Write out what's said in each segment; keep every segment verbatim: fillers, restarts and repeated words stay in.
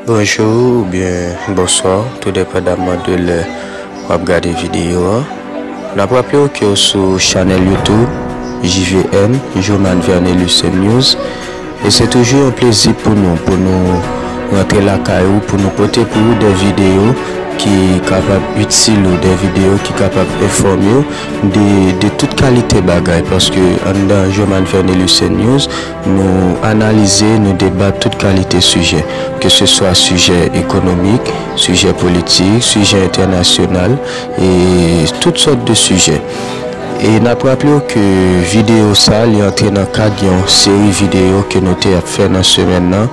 Bonjou oubyen bonswa, tou depandaman de lè w ap gade videyo a. N ap raple w ke w sou chanèl YouTube J V N, Joman Vernelus News. E se toujou yon plezi pou nou, pou nou rantre lakay ou, pou nou pote pou ou de videyo ki kapab itil ou, de videyo ki kapab enfòme w de, de tout kalite bagay. Paske anndan Joman Vernelus News, nou analize, nou deba tout kalite sijè, ke se swa sijè ekonomik, sijè politik, sijè entènasyonal, e tout sòt de sijè. E n ap raple w ke videyo sa, li antre nan kad yon seri videyo ke nou te ap fè nan semèn nan,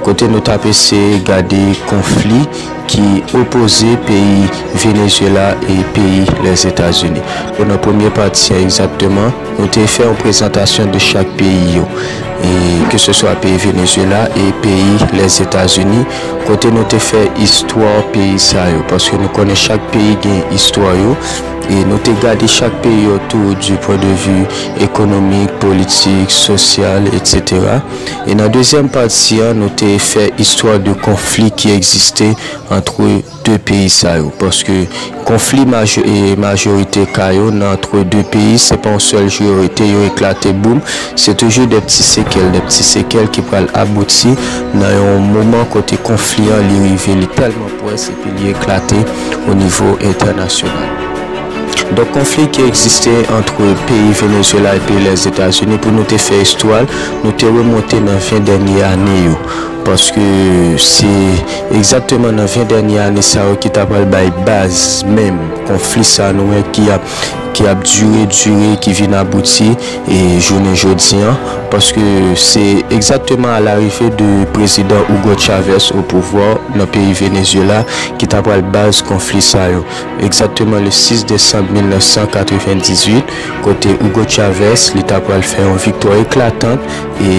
kote nou t ap eseye gade konfli ki opoze peyi Venezuela e peyi Lèzetazini. Bon, nan premye pati a egzakteman, nou te fè yon prezantasyon de chak peyi yo, e ke se swa peyi Venezuela e peyi Lèzetazini, kote nou te fè istwa peyi sa yo, paske nou konnen chak peyi gen istwa yo, e nou te gade chak peyi yo tou du point de vue ekonomik, politik, sosyal, etsetera. E nan dezyèm pati a, nou te fè istwa de konfli ki egziste antre de peyi sa yo, paske konfli majo-, e majorite ka yo nan antre de peyi, se pa yon sèl jou yo rete, yo eklate boum, se toujou de pti sekèl, de pti sekèl ki pral abouti nan yon moman kote konfli an li rive, li tèlman pwès epi li eklate o nivo entènasyonal. Donk, konfli ki egziste antre peyi Venezuela e peyi Lèzetazini, pou nou te fè istwa l, nou te remonte nan ven dènye ane yo. Paske se egzakteman nan ven dènye ane sa yo ki ta pral bay baz menm konfli sa nou wè ki ap, ki ap dire, dire, ki vin abouti e jounen jodi an. Paske se egzakteman a larive de prezidan Hugo Chavez o pouvwa nan peyi Venezuela ki ta pral baz konfli sa yo. Egzakteman le sis desanm mil nèf san katrevendizuit, kote Hugo Chavez, li ta pral fè yon viktwa eklatant e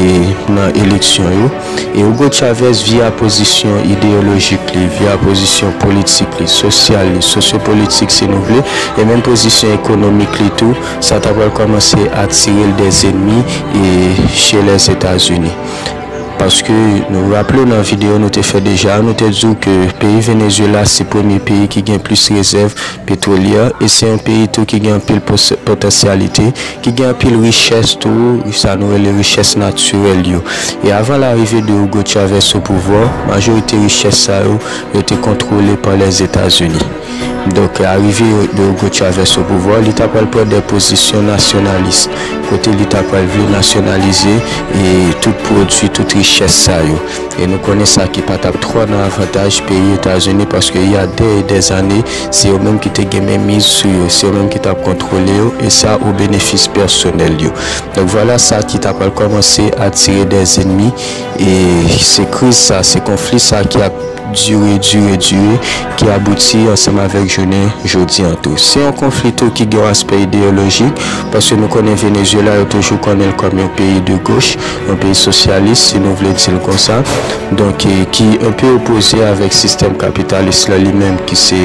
nan eleksyon yo. E Hugo Chavez, via pozisyon ideyolojik li, via pozisyon politik li, sosyal li, sosyopolitik si nou vle, e menm pozisyon ekonomik li tou, sa ta pral kòmanse atire l dèzennmi e chez Lèzetazini. Paske nou raple w nan videyo nou te fè deja, nou te di w ke peyi Venezuela se premye peyi ki gen plis rezèv petwolyè, e se yon peyi tou ki gen anpil pos-, potansyalite, ki gen anpil richès tou, sa nou rele richès natirèl yo. E avan larive de Hugo Chavez o pouvwa, majorite richès sa yo, yo te kontwole pa Lèzetazini. Donk, arive de Hugo Chavez o pouvwa, li ta pral pran de pozisyon nasyonalis, kote li ta pral vle nasyonalize e tout pwodui, tout richès sa yo. E nou konnen sa ki pa t ap twò nan avantaj peyi Etazini, paske y a dè e dè zane, se yo menm ki te gen menmiz sou yo, se yo menm ki t ap kontwole yo, e sa o benefis pèsonèl yo. Donk, vwala sa ki ta pral kòmanse atire dèzennmi, e se kriz sa, se konfli sa ki ap dire, dire, dire, ki abouti ansanm avèk jounen jodi an tou. Se yon konfli tou ki gen yon aspè ideyolojik, paske nou konnen Venezuela, yo toujou konnen l kòm yon peyi de goch, yon peyi sosyalis, si nou vle di l konsa. Donk, e, ki enpe opoze avèk sistèm kapitalis la li menm, ki se,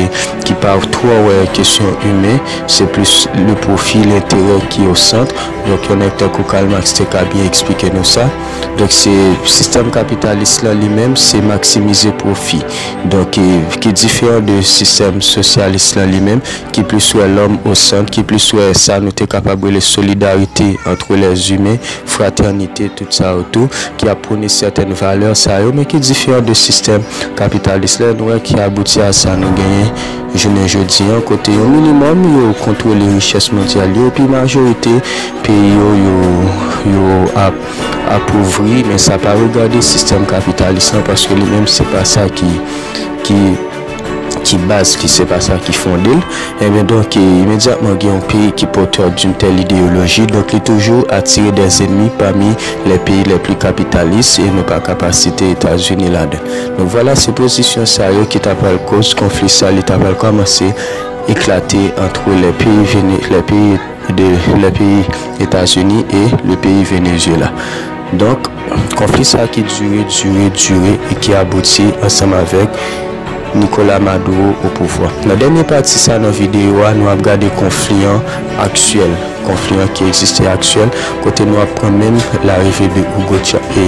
ki pa twò wè kesyon imen, se plis le pwofi, lenterè ki o sant. Donk, yon nèg tankou Karl Marx te ka byen eksplike nou sa. Donk, se sistèm kapitalis la li menm, se maksimize pwofi. Donk, e, ki diferan de sistèm sosyalis la li menm, ki plis wè lòm o sant, ki plis wè sa nou te kapab rele solidarite entre les humains, fraternite, tout sa yo tou, ki ap pwone sètèn valè sa yo, men ki diferan de sistèm kapitalis la, nou wè ki abouti a sa nou genyen jounen jodi an, kote yon minimòm yo kontwole richès mondyal yo, epi majorite peyi yo, yo, yo ap apouvri, men sa pa regade sistèm kapitalis lan, paske li menm se pa sa ki, ki, ki baz li, se pa sa ki fonde l. Ebyen, donk, e, imedyatman gen yon peyi ki pòtè d'une telle idéologie, donk li toujou atire des ennemis parmi les pays les plus capitalistes, e nou pa ka pa site Etazini ladan. Donk, vwala, se pozisyon sa yo ki ta pral koz konfli sa, li ta pral kòmanse eklate entre les pays Vene-, les pays de, les pays Etazini e le peyi Venezuela. Donk, konfli sa ki dire, dire, dire e ki abouti ansanm avèk Nicolas Maduro o pouvwa. Nan dènye pati sa nan videyo a, nou ap gade konfli an aktyèl. konfli an ki egziste aktyèl, kote nou ap pran menm larive de Hugo Cha- e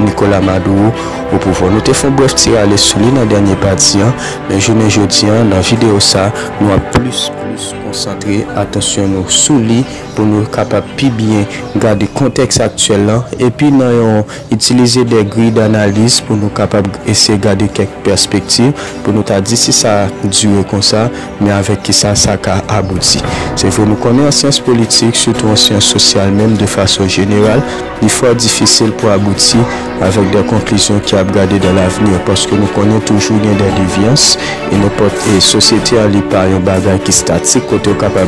Nicolas Maduro o pouvwa. Nou te fè yon brèf ti rale sou li nan dènye pati an, men jounen jodi an, nan videyo sa, nou ap plis, plis konsantre atansyon nou sou li pou nou kapab pi byen gade kontèks aktyèl lan, epi nan yon itilize de griy danaliz pou nou kapab eseye gade kèk pèspektiv, pou nou ta di si sa dire konsa, men avèk kisa sa ka abouti. Se vre, nou konnen an syans politik, sitou an syans sosyal menm de fason jeneral, li fò difisil pou abouti avèk de konklizyon ki ap gade dan lavni, paske nou konnen toujou gen de devyans, e nenpòt e sosyete an li pa yon bagay ki statik, kote w kapab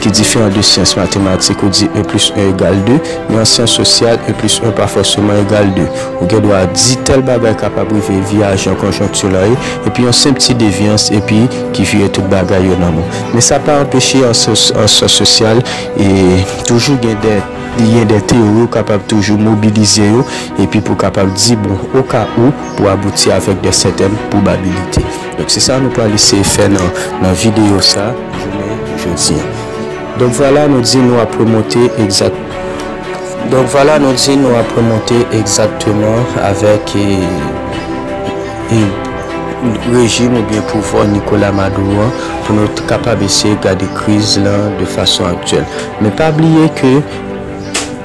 ki diferan de syans matematik ou di un plus un égale deux, men an syans sosyal, un plus un pa fòseman egal de. Ou gen dwa di tèl bagay kapab rive via jan konjonkti lan ye, epi yon senp ti devyans, epi ki vire tout bagay yo nan mò. Men sa pa anpeche an syans, an syans sosyal, e toujou gen de, gen de teyori ou kapab toujou mobilize yo, epi pou kapab di, bon, oka ou, pou abouti avèk de sètèn pwobabilite. Donk, se sa nou pral eseye fè nan, nan videyo sa, jounen jodi an. Donk, vwala, nou di nou ap remonte egzak-, donk, vwala, nou di nou ap remonte egzakteman avèk, e, e, rejim oubyen pouvwa Nicolas Maduro an pou nou t-, kapab eseye gade kriz lan de fason aktyèl. Men pa bliye ke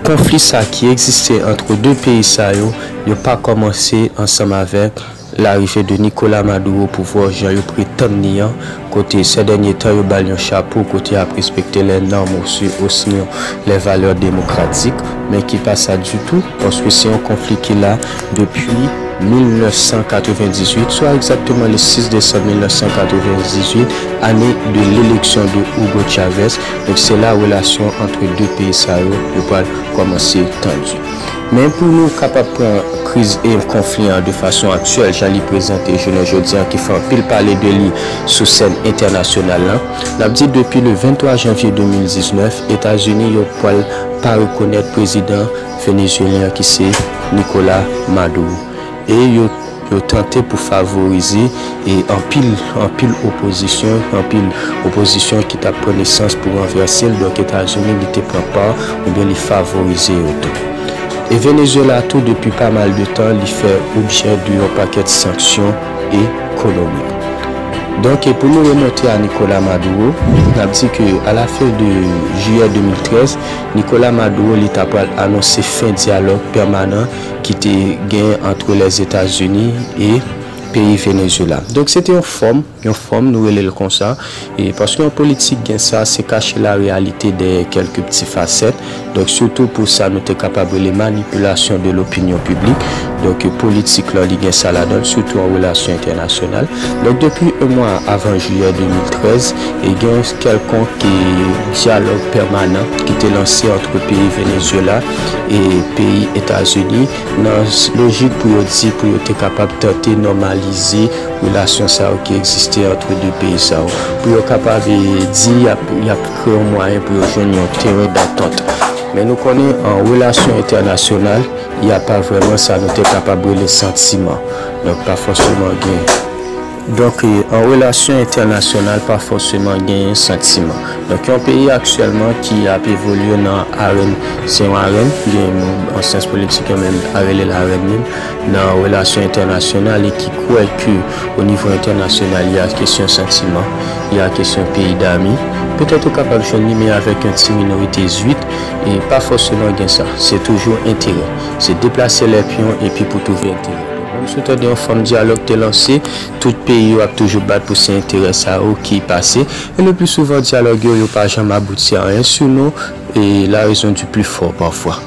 konfli sa ki egziste ant de peyi sa yo, yo pa kòmanse ansanm avèk larive de Nicolas Maduro o pouvwa jan yo pretann li an, kote sè dènye tan yo ba l yon chapo kote y ap respekte les normes osi, osinon les valeurs démocratiques, men ki pa sa ditou, paske se yon konfli ki la depi mil nèf san katrevendizuit, swa egzakteman le sis desanm mil nèf san katrevendizuit, ane de leleksyon de Hugo Chavez. Donk, se la relasyon ant de peyi sa yo, yo pral kòmanse tandi. Men pou nou kapab pran kriz e konfli an de fason aktyèl, jan li prezante jounen jodi an, ki fè anpil pale de li sou sèn entènasyonal lan, n ap di depi le venntwa janvye de mil diznèf, Etazini yo pral pa rekonèt prezidan venezuelyen an ki se Nicolas Maduro. E yo, yo tante pou favorize e anpil, anpil opozisyon, anpil opozisyon ki t ap pran nesans pou ranvèse l. Donk, Etazini, li te pran pa oubyen li favorize yo tou. E Venezuela tou, depi pa mal de tan, li fè objè de yon pakèt sanksyon ekonomik. Donk, e pou nou remonte a Nicolas Maduro, n ap di ke a la fen de jiyè de mil trèz, Nicolas Maduro, li ta pral anonse fen dyalòg pèmanan ki te gen ant Lèzetazini e peyi Venezuela. Donk, se te yon fòm, yon fòm, nou rele l konsa, e paske yon politik gen sa, se kache lareyalite dèyè kèlke ti fasèt. Donk, sitou pou sa, nou te kapab rele manipilasyon de lopinyon piblik. Donk, politik lan, li gen sa ladan l, sitou an relasyon entènasyonal. Donk, depi yon mwa avan jiyè de mil trèz, e gen kèlkonk, e, dyalòg pèmanan ki te lanse ant peyi Venezuela e peyi Etazini, nan s-, lojik pou yo di, pou yo te kapab tante nòmalize relasyon sa yo ki egziste ant de peyi sa yo. Pou yo kapab, e, di y ap, y ap kreye yon mwayen pou yo jwenn yon teren dantant. Men nou konnen an relasyon entènasyonal, y a pa vrèman sa nou te kapab rele santiman. Donk, pa fòseman gen. Donk, e, an relasyon entènasyonal, pa fòseman genyen santiman. Donk, yon peyi aktyèlman ki ap evolye nan arèn, se yon arèn, gen moun an syans politik yo menm a rele l arèn menm, nan relasyon entènasyonal e ki kwè ke o nivo entènasyonal, y a kesyon santiman, y a kesyon peyi dami. Petèt ou kapab jwenn li, men avèk yon ti minorite zwit, e pa fòseman gen sa. Se toujou enterè. Se deplase lè pyon epi pou twouve enterè. Menm si w tande yon fòm dyalòg te lanse, tout peyi yo ap toujou bat pou se enterè sa yo ki pase. E le pli souvan, dyalòg yo, yo pa janm abouti a anyen, sinon, e la raison du plus fort pafwa.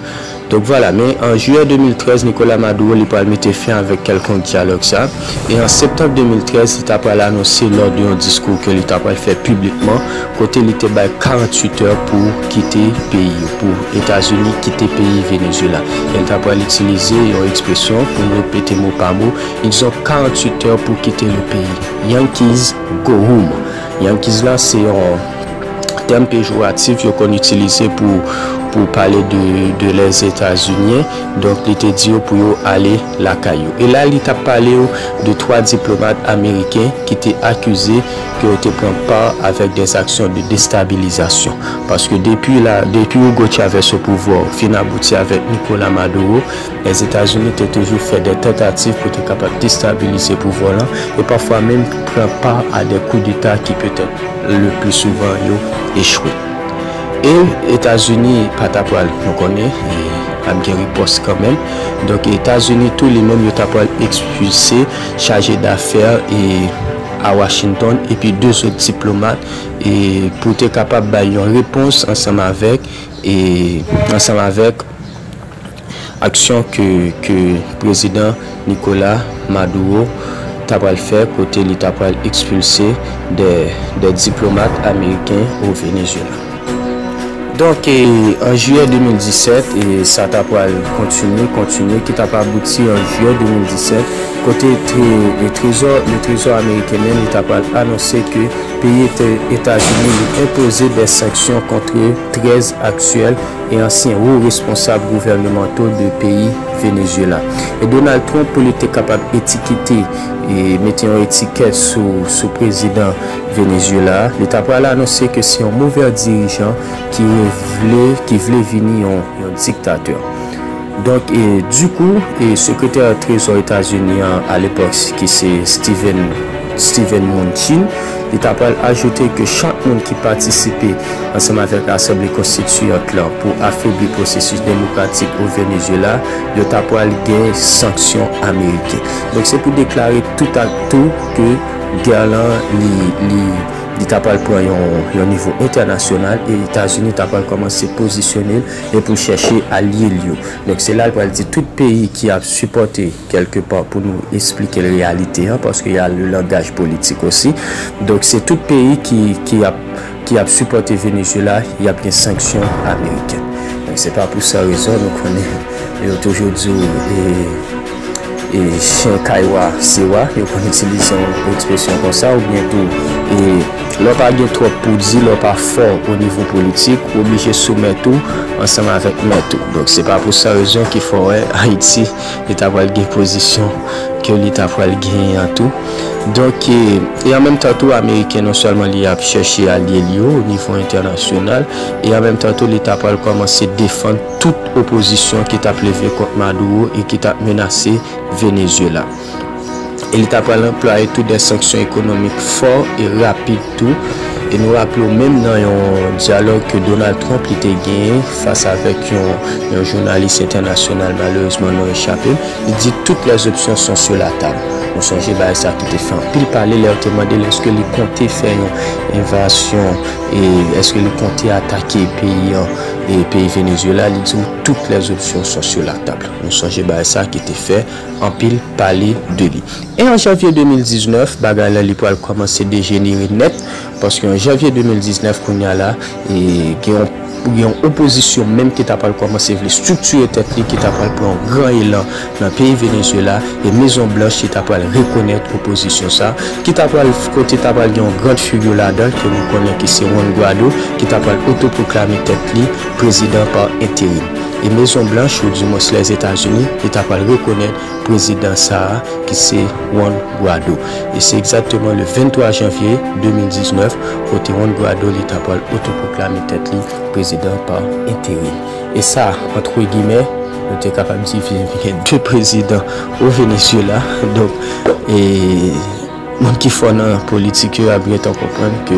Donk, vwala, men an jiyè de mil trèz, Nicolas Maduro, li pral mete fen avèk kèlkonk dyalòg sa. E an septanm de mil trèz, li ta pral anonse lò de yon diskou ke li ta pral fè piblikman, kote li te bay karanntuit è pou kite peyi, pou Etazini kite peyi Venezuela. E li ta pral itilize yon ekspresyon, pou m repete mo pa mo, ils ont quarante-huit heures pour quitter le pays. Yankees, go home. Yankees la, se yon, tèm pejoratif yo konn itilize pou, pou pale de, de Lèzetazini. Donk, li te di yo pou yo ale lakay yo. E la, li t ap pale yo de twa diplomat ameriken ki te akize ke yo te pran pa avèk de aksyon de destabilizasyon. Paske depi la, depi Hugo Chavez o pouvwa, fin abouti avèk Nicolas Maduro, Lèzetazini te toujou fè de tantativ pou te kapab destabilize pouvwa lan e pafwa menm pran pa a de koudeta ki petèt le pli souvan yo echwe. E Etazini pa ta pral, nou konnen, e, ap gen ripòs kanmenm. Donk, Etazini tou, li menm, yo ta pral ekspilse chaje dafè e a Washington, epi de zòt diplomat, e pou te kapab bay yon repons ansanm avèk, e ansanm avèk aksyon ke, ke prezidan Nicolas Maduro ta pral fè, kote li ta pral ekspilse de, de diplomat ameriken o Venezuela. Donk, e, an jiyè de mil disèt, e sa ta pral kontinye, kontinye, ki ta pral abouti an jiyè de mil disèt, kote tre, e, trezò, le trezò ameriken menm, li ta pral anonse ke peyi Eta-, Etazini li enpoze de sanksyon kont trèz aktyèl e ansyen wo responsab gouvènemanto de peyi Venezuela. E Donald Trump, pou li te kapab etikete e mete yon etikèt sou, sou prezidan Venezuela a, li ta pral anonse ke se yon move dirijan ki vle, ki vle vini yon, yon diktatè. Donk, e, dikou, e, sekretè trezò Etazini an alepòk, ki se Steven, Steven Mnuchin, li ta pral ajoute ke chak moun ki patisipe ansanm avèk Asanble Konstitiyant lan pou afebli pwosesis demokratik o Venezuela, yo ta pral gen sanksyon ameriken. Donk, se pou deklare toutaktou ke gè lan, li, li, li ta pral pran yon, yon nivo entènasyonal e Etazini ta pral kòmanse pozisyone l e pou l chèche alye l yo. Donk, se la l pral di tout peyi ki ap sipòte, kèlkepa, pou nou esplike l reyalite an, paske y a le langaj politik osi. Donk, se tout peyi ki, ki ap, ki ap sipòte Venezuela, y ap gen sanksyon ameriken. Donk, se pa pou sa rezon nou konnen yo toujou di w, e, e chen kay wa se wa, yo konn itilize yon ekspresyon konsa, oubyen tou, e lè w pa gen twòp pou di, lè w pa fò o nivo politik, ou oblije soumèt ou ansanm avèk mèt ou. Donk, se pa pou sa rezon ki fè w wè Ayiti, li ta pral gen pozisyon ke li ta pral genyen an tou. Donk, e, e an menm tan tou, Ameriken non sèlman li ap chèche alye li yo o nivo entènasyonal, e an menm tan tou, li ta pral kòmanse defann tout opozisyon ki t ap leve kont Maduro e ki t ap menase Venezuela. E li ta pral anplwaye tou de sanksyon ekonomik fò e rapid tou. E nou raple w, menm nan yon dyalòg ke Donald Trump li te genyen fas avèk yon, yon jounalis entènasyonal, malerezman non echape m, li di toutes les options sont sur la table. Nou sonje bagay sa ki te fè anpil pale lè yo te mande l èske li konte fè yon envazyon e èske li konte atake peyi an, e peyi Venezuela, li di w toutes les options sont sur la table. Nou sonje bagay sa ki te fè anpil pale de li. E an janvye de mil diznèf, bagay la li pral kòmanse dejenere nèt, paske an janvye de mil diznèf, kounye a la, e gen yon, gen yon opozisyon menm ki ta pral kòmanse vle estriktire tèt li, ki ta pral pran yon gran elan nan peyi Venezuela, e Mezon Blanch ki ta pral rekonèt opozisyon sa, ki ta pral, kote ta pral gen yon grand figure ladan, ke nou konnen ki se Juan Guaido, ki ta pral otopwoklame tèt li prezidan pa enterim. E Mezon Blanch, ou dimwens Lèzetazini, li ta pral rekonèt prezidan sa a, ki se Juan Guaido. E se egzakteman le venntwa janvye de mil diznèf, kote Juan Guaido, li ta pral otopwoklame tèt li prezidan pa enterim. E sa, entre guillemets, nou te kapab di, vin, vin gen de prezidan o Venezuela. Donk, e moun ki fò nan politik yo ap gentan konprann ke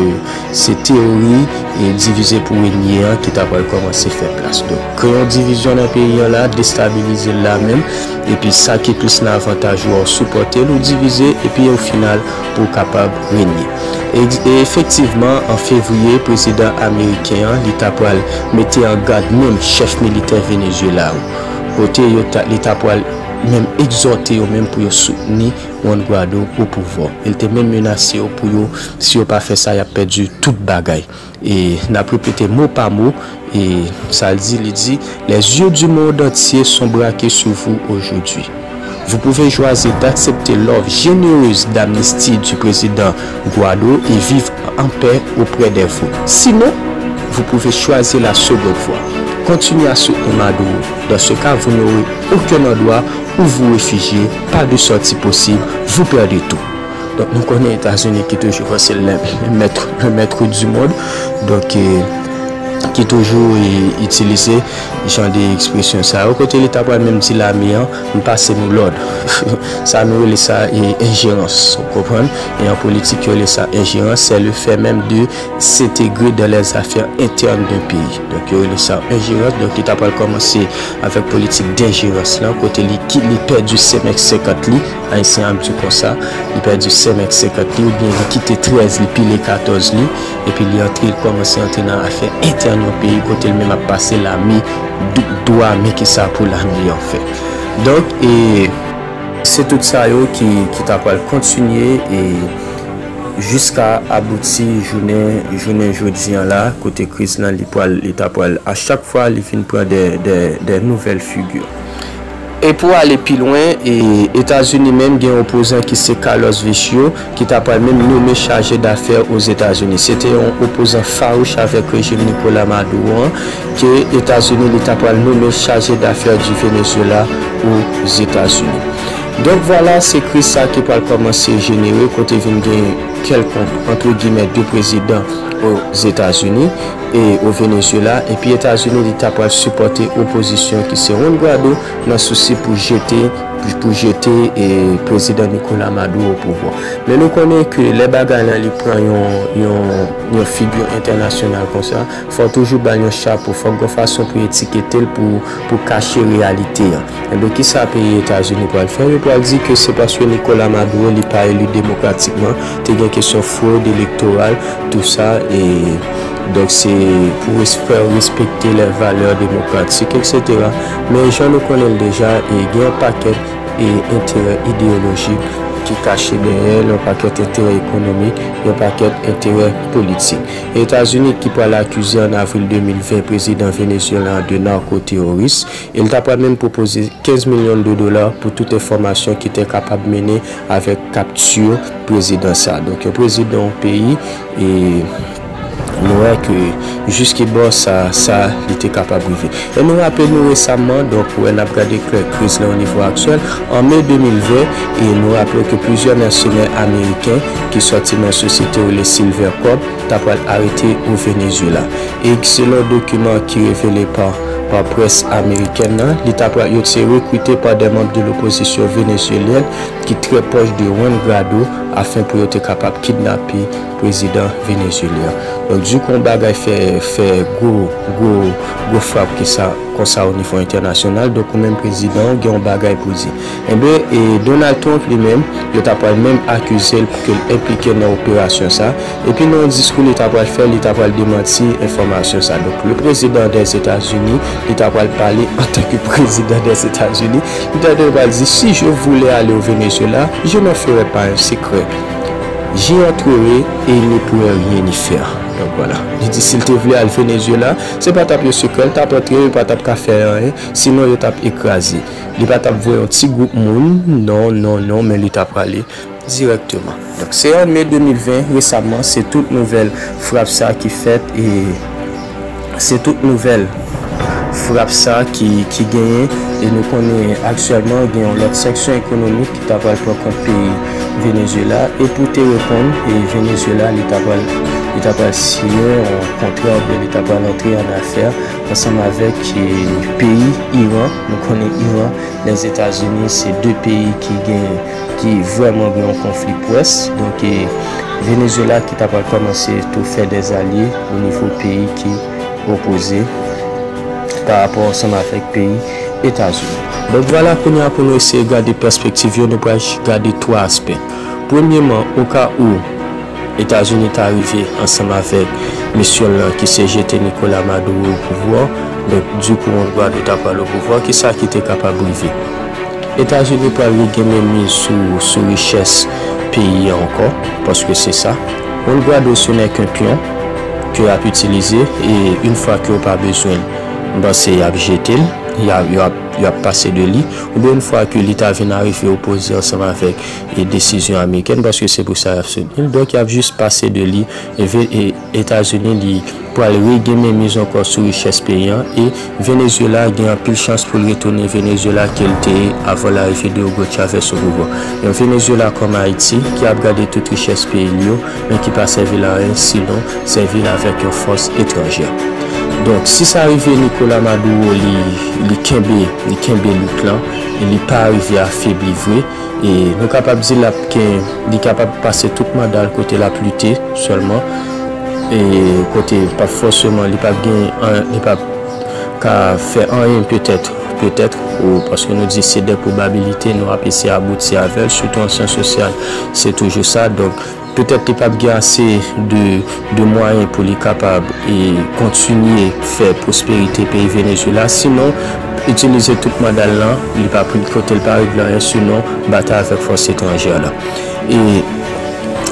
se teyori e divize pou renye an ki ta pral kòmanse fè plas. Donk, kreye yon divizyon nan peyi an la, destabilize l la menm, epi sa ki plis nan avantaj ou a, ou sipòte l, ou divize, epi o final, pou w kapab renye. E, e efektivman, an fevriye, prezidan ameriken an, li ta pral mete an gad menm chèf militè Venezuela yo. Kote yo ta, li ta pral menm egzòte yo menm pou yo soutni Juan Guaido o pouvwa. E l te menm menase yo pou yo, si yo pa fè sa, y ap pèdi tout bagay. E n ap repete mo pa mo, e sa l di, li di, les yeux du monde entier sont braqués sur vous aujourd'hui. Vous pouvez choisir d'accepter l'offre généreuse d'amnistie du président Guaido et vivre en paix auprès des vôtres. Sinon, Vous pouvez choisir la seconde voie. Continuez à soutenir Maduro. Dans ce cas, vous n'aurez aucun endroit où vous réfugier, pas de sortie possible, vous perdez tout. Donk, nou konnen Etazini ki toujou panse l le, le maître, le maître du monde. Donk, eh, ki toujou, eh, itilize jan de ekspresyon sa yo. Kote li ta pral menm di lame an, m pase nou lòd. Sa nou rele sa, eh, enjerans, ou konprann? E an politik, yo rele sa enjerans, c'est le fait même de s'intégrer dans les affaires internes d'un pays. Donk, yo rele sa enjerans. Donk, li ta pral kòmanse avèk politik denjerans lan, kote li ki, li pèdi senk mèt senkant li, Ayisyen ap di konsa, li pèdi senk mèt senkant li, oubyen li kite trèz li, pile katòz li, epi li antre, li kòmanse antre nan afè entèn yon peyi, kote l menm ap pase lame, d-, dwa, men kisa pou lame an fè. Donk, e, se tout sa yo ki, ki ta pral kontinye, e, jiska abouti jounen, jounen jodi an la, kote kriz lan, li pral, li ta pral, a chak fwa, li vin pran de, de, de nouvèl figi. E pou ale pi lwen, e, Etazini menm gen yon opozan ki se Carlos Vecchio, ki ta pral menm nome chaje dafè Ozetazini. Se te yon opozan fawouch avèk rejim Nicolas Maduro an, ke Etazini li ta pral nome chaje dafè di Venezuela Ozetazini. Donk vwala, se kriz sa ki pral kòmanse jenere, kote vin gen kèlkonk, antre gimè, de prezidan Ozetazini e o Venezuela, epi Etazini li ta pral sipòte opozisyon ki se Juan Guaido nan sousi pou jete, pou jete, e, prezidan Nicolas Maduro o pouvwa. Men nou konnen ke lè bagay lan li pran yon, yon, yon figi entènasyonal konsa, fò w toujou ba l yon chapo, fòk gon fason pou etikete l pou, pou kache reyalite an. Enben, kisa peyi Etazini pral fè? Yo pral di ke se paske Nicolas Maduro, li pa eli demokratikman, te gen kesyon fwod elektoral, tou sa, e donk se pou res-, fè respekte lè valè demokratik, etsetera. Men jan nou konnen l deja, e gen yon pakèt, e enterè ideyolojik ki kache dèyè l, yon pakèt enterè ekonomik, yon pakèt enterè politik. Etazini ki pral akize an avril de mil ven prezidan venezuelan an de narkoteworis, e l ta pral menm pwopoze kenz milyon de dola pou tout enfòmasyon ki te kapab mennen avèk kapti prezidan sa. Donk, yon prezidan yon peyi, e nou wè ke jiskibò sa, sa li te kapab rive. E nou raple nou resaman, donk, wè n ap gade klè kriz la o nivo aktyèl, an me de mil ven, e nou raple ke plizyè mèsenè ameriken ki sòti nan sosyete rele Silver Corp, ta pral arete o Venezuela. E selon dokiman ki revele pa, pa près amerikèn nan, li ta pral, yo te rekrite pa de manm de lopozisyon venezuelyèn ki trè pwòch de Juan Guaido afen pou yo te kapab kidnape prezidan venezuelyen. Donk, di kon bagay fè, fè gwo, gwo, gwo frap ke sa, konsa o nivo entènasyonal, donk ou menm prezidan, ou gen yon bagay pou di. Enben, e Donald Trump li menm, yo ta pral menm akize l pou ke l enplike nan operasyon sa. Epi nan yon diskou li ta pral fè, li ta pral demanti enfòmasyon sa. Donk, le président des États-Unis, li ta pral pale antanke prezidan des États-Unis, li ta pral di, si je voulais aller au Venezuela, je n'en ferais pas un secret. J'y entrerai et il ne pourrait rien y faire. Donk, vwala. Li di, si l te vle al Venezuela, se pa t ap yon sekrè, l t ap antre, yo pa t ap ka fè anyen, sinon yo t ap ekraze. Li pa t ap voye yon ti gwoup moun, non, non, non, men li t ap prale dirèkteman. Donk, se an me de mil ven, resaman, se tout nouvèl frap sa ki fèt, e se tout nouvèl frap sa ki, ki genyen, e nou konnen aktyèlman gen yon lòt sanksyon ekonomik ki ta pral pran kont peyi Venezuela, e pou te reponn, e Venezuela, li ta pral, li ta pral siyen yon kontra, oubyen li ta pral antre an afè ansanm avèk, e, peyi Iran. Nou konnen Iran, Lèzetazini, se de peyi ki gen, ki vrèman gen yon konfli pwès. Donk, e, Venezuela ki ta pral kòmanse tou fè dèzalye o nivo peyi ki opoze pa rapò ansanm avèk peyi Etazini. Donk, vwala, kounye a pou nou eseye gade pèspektiv yo, nou pral gade twa aspè. Premyeman, oka ou Etazini ta rive ansanm avèk misyon l lan ki se jete Nicolas Maduro o pouvwa, donk, dikou Juan Guaido ta pral o pouvwa, kisa ki te kapab rive? Etazini pral regenmen miz sou, sou richès peyi a ankò, paske se sa. Juan Guaido, ce n'est qu'un pion ke y ap itilize, e yon fwa ke yo pa bezwen l, m panse y ap jete l, y ap, yo ap y ap pase de li, oubyen yon fwa ke li ta vin arive opoze ansanm avèk e desizyon amerikèn, paske se pou sa y ap soutni l. Donk, y ap jis pase de li. E ve- e Etazini li pral regenmen miz ankò sou richès peyi an. E Venezuela gen anpil chans pou l retounen Venezuela ke l te ye avan larive de Hugo Chavez sou pouvwa. Yon Venezuela kòm Ayiti ki ap gade tout richès peyi l yo, men ki pa sèvi l a anyen sinon sèvi l avèk yon fòs etranjè. Donk, si sa rive Nicolas Maduro li, li kenbe, li kenbe louk lan, e li pa rive afebli vre, e nou kapab di l ap gen, li kapab pase tout manda l kote l ap lite sèlman, e kote p ap fòseman, li p ap gen, li p ap ka fè anyen petèt, petèt, ou paske nou di se de pwobabilite nou ap eseye abouti avè l, sitou an syans sosyal, se toujou sa. Donk, petèt li p ap gen ase de, de mwayen pou li kapab e kontinye fè pwosperite peyi Venezuela, sinon itilize tout manda l lan, li pa kote l pa regle anyen, sinon batay avèk fòs etranjè la. E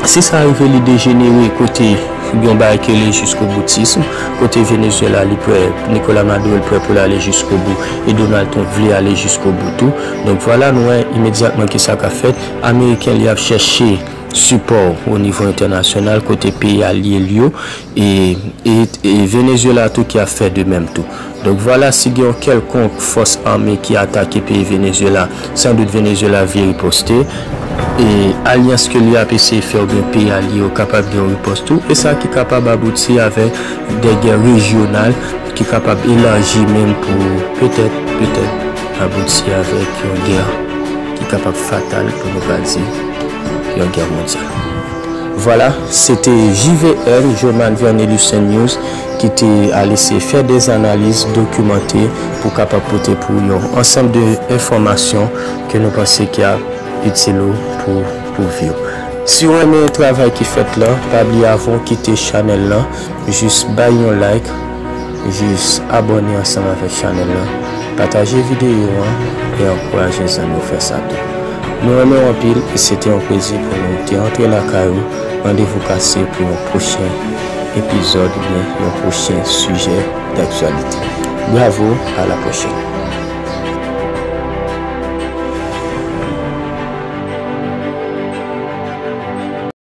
si sa rive li dejenere kote yon bagay ki rele jiskoboutism, kote Venezuela li prè, Nicolas Maduro li prè pou l ale jiskobou, e Donald Trump vle ale jiskobou tou. Donk vwala, nou wè imedyatman ki sa k ap fèt. Ameriken li ap chèche sipò o nivo entènasyonal kote peyi alye l yo, e, e, e Venezuela tou ki ap fè de menm tou. Donk vwala, si gen yon kèlkonk fòs ame ki atake peyi Venezuela, sandout Venezuela vle riposte. E alyans ke li ap eseye fè oubyen peyi alye yo kapab gen yon ripòs tou. E sa ki kapab abouti avèk de gè rejyonal ki kapab elaji menm pou petèt, petèt abouti avèk yon gè ki kapab fatal, pou nou pa di yon gè mondyal. Vwala, se te J V N, Joman Vernet Lucien News, ki te al eseye fè de analiz dokimante pou kapab pote pou yon ansanm de enfòmasyon ke nou panse ki ap itil ou pou, pou vi w. Si w renmen travay ki fèt la, pa bliye avan w kite chanèl lan, jis bay yon like, jis abòne ansanm avèk chanèl lan, pataje videyo an e ankouraje zanmi w fè sa tou. Nou renmen w anpil e se te yon plezi pou nou te antre lakay ou. Randevou kase pou yon pwochen epizòd oubyen yon pwochen sijè daktyalite. Bravo, a la pwochèn.